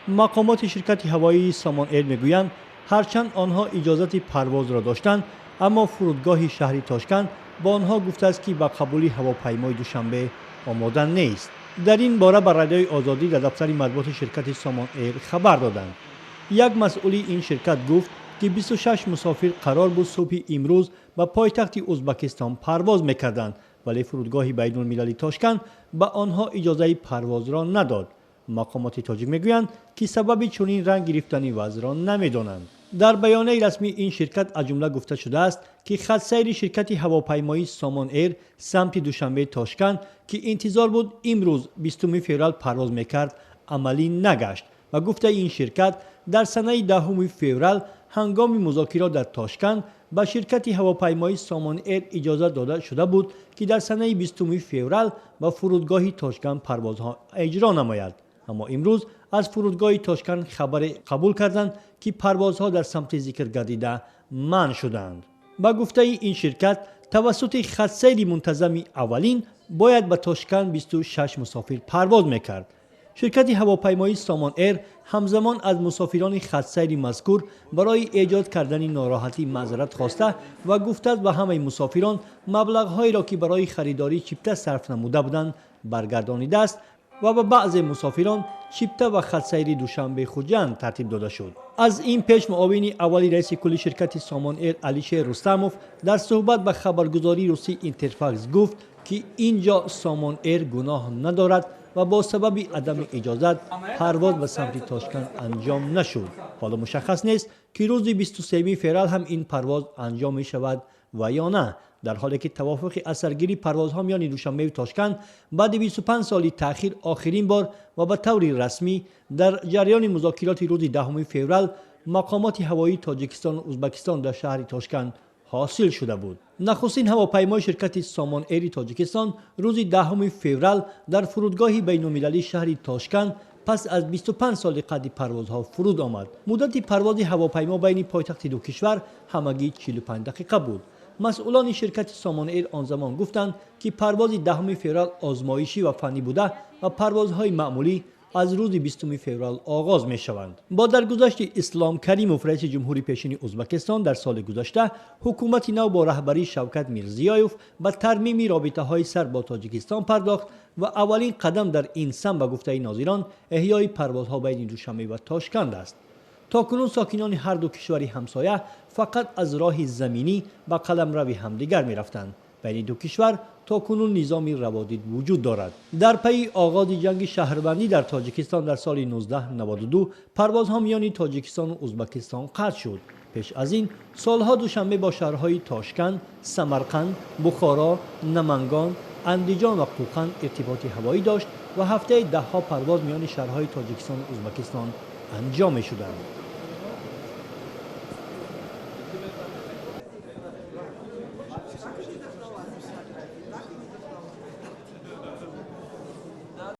Мақомоти ширкати ҳавоии Сомон Эйр мегӯянд, ҳарчанд онҳо иҷозати парвозро доштанд, аммо фурудгоҳи шаҳри Тошканд ба онҳо гуфтааст, ки ба қабули ҳавопаймои Душанбе омода нест. Дар ин бора ба Радиои Озодӣ дар дафтари матбуоти ширкати Сомон Эйр хабар доданд. Як масъули ин ширкат гуфт, ки 26 мусофир қарор буд субҳи имрӯз ба пойтахти Узбакистон парвоз мекарданд, вале фурудгоҳи байнулмилалии Тошканд ба онҳо иҷозаи парвозро надод. Мақомоти тоҷик мегӯянд, ки сабаби чунин ранг гирифтани вазъро намедонанд. Дар баёнияи расмии ин ширкат аз ҷумла гуфта шудааст, ки хатсайри ширкати ҳавопаймоии Сомон Эйр самти Душанбе Тошканд, ки интизор буд имрӯз, 20 феврал, парвоз мекард, амалӣ нагашт. Ба гуфтаи ин ширкат, дар санаи 10 феврал ҳангоми музокирот дар Тошканд ба ширкати ҳавопаймоии Сомон Эйр иҷозат дода шуда буд, ки дар санаи 20 феврал ба фурудгоҳи Тошканд парвозҳо иҷро намояд, аммо имрӯз аз фурудгоҳи Тошканд хабаре қабул карданд, ки парвозҳо дар самти зикргардида манъ шуданд. Ба гуфтаи ин ширкат, тавассути хатсайри мунтазами аввалин бояд ба Тошканд 26 мусофир парвоз мекард. Ширкати ҳавопаймоии Сомон Эйр ҳамзамон аз мусофирони хатсайри мазкур барои эҷод кардани нороҳатӣ маъзарат хоста ва гуфтааст, ба ҳамаи мусофирон маблағҳоеро, ки барои харидории чипта сарф намуда буданд, баргардонидааст ва ба баъзе мусофирон чипта ва хатсайри Душанбе Хуҷанд тартиб дода шуд. Аз ин пеш муовини аввали раиси кулли ширкати Сомон Эйр Алишер Рустамов дар суҳбат ба хабаргузории русӣ Интерфакс гуфт, ки ин ҷо Сомон Эйр гуноҳ надорад ва бо сабаби адами иҷозат парвоз ба самти Тошканд анҷом нашуд. Ҳоло мушаххас нест, ки рӯзи 23 феврал ҳам ин парвоз анҷом мешавад ва ё на, дар ҳоле ки тавофуқи асаргирии парвозҳо миёни Душанбею Тошканд баъди 25 соли таъхир охирин бор ва ба таври расмӣ дар ҷараёни музокироти рӯзи 10 феврал мақомоти ҳавоии Тоҷикистону Узбакистон дар шаҳри Тошканд ҳосил шуда буд. Нахустин ҳавопаймои ширкати Сомон Эйри Тоҷикистон рӯзи 10 феврал дар фурудгоҳи байнулмилалии шаҳри Тошканд пас аз 25 соли қатъи парвозҳо фуруд омад. Муддати парвози ҳавопаймо байни пойтахти ду кишвар ҳамагӣ 45 дақиқа буд. Масъулони ширкати Сомон Эйр он замон гуфтанд, ки парвози 10 феврал озмоишӣ ва фаннӣ буда ва парвозҳои маъмулӣ аз рӯзи 20 феврал оғоз мешаванд. Бо даргузашти Ислом Каримов, раиси ҷумҳури пешини Узбакистон, дар соли гузашта ҳукумати нав бо раҳбарии Шавкат Мирзиёев ба тармими робитаҳои сар бо Тоҷикистон пардохт ва аввалин қадам дар ин сам, ба гуфтаи нозирон, эҳёи парвозҳо байни Душанбе ва Тошканд аст. То кунун сокинони ҳар ду кишвари ҳамсоя фақат аз роҳи заминӣ ба қаламрави ҳамдигар мерафтанд. Байни ду кишвар то кунун низоми раводид вуҷуд дорад. Дар пайи оғози ҷанги шаҳрвандӣ дар Тоҷикистон дар соли 1992 парвозҳо миёни Тоҷикистону Узбакистон қатъ шуд. Пеш аз ин солҳо Душанбе бо шаҳрҳои Тошканд, Самарқанд, Бухоро, Намангон, Андиҷон ва Қӯқанд иртиботи ҳавоӣ дошт ва ҳафтаи даҳҳо парвоз миёни шаҳрҳои Тоҷикистону Узбакистон анҷом мешуданд.